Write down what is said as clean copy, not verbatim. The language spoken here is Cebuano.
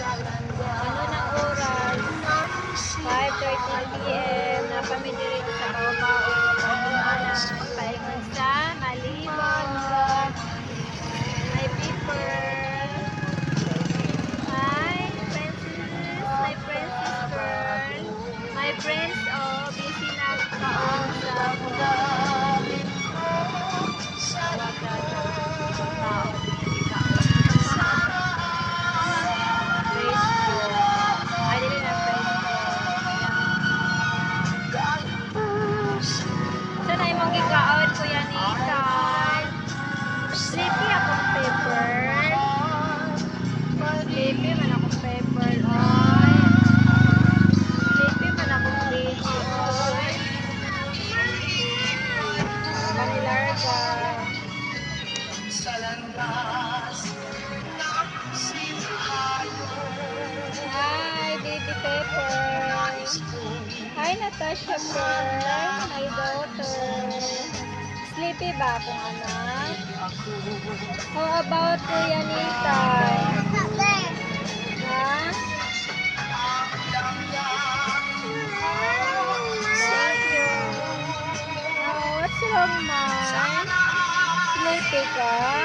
Ano ng oras? 5:30 p.m. Naa pa mi diri sa Baobao. Ano, paingon sa Malibon. Hi, people. Hi, princess. My princess girl. My friends, oh, busy na kaon sa tao. Fresco. Ay, dili na fresco. Saan na imong gikaon, Kuya Nathan? Sleepy akong paper. Sleepy man akong paper, oy. Sleepy man akong baby, oy. Panilarga. Sa landas ng sihayo. Hi, baby Pepper. Nais kong Hi, Natasha Pearl, my daughter. Sleepy ba akong anak? Ako. How about Kuya Nathan? Ha? Ang damdamin ko. Thank you. Oh, what's wrong, man? Sleepy ka?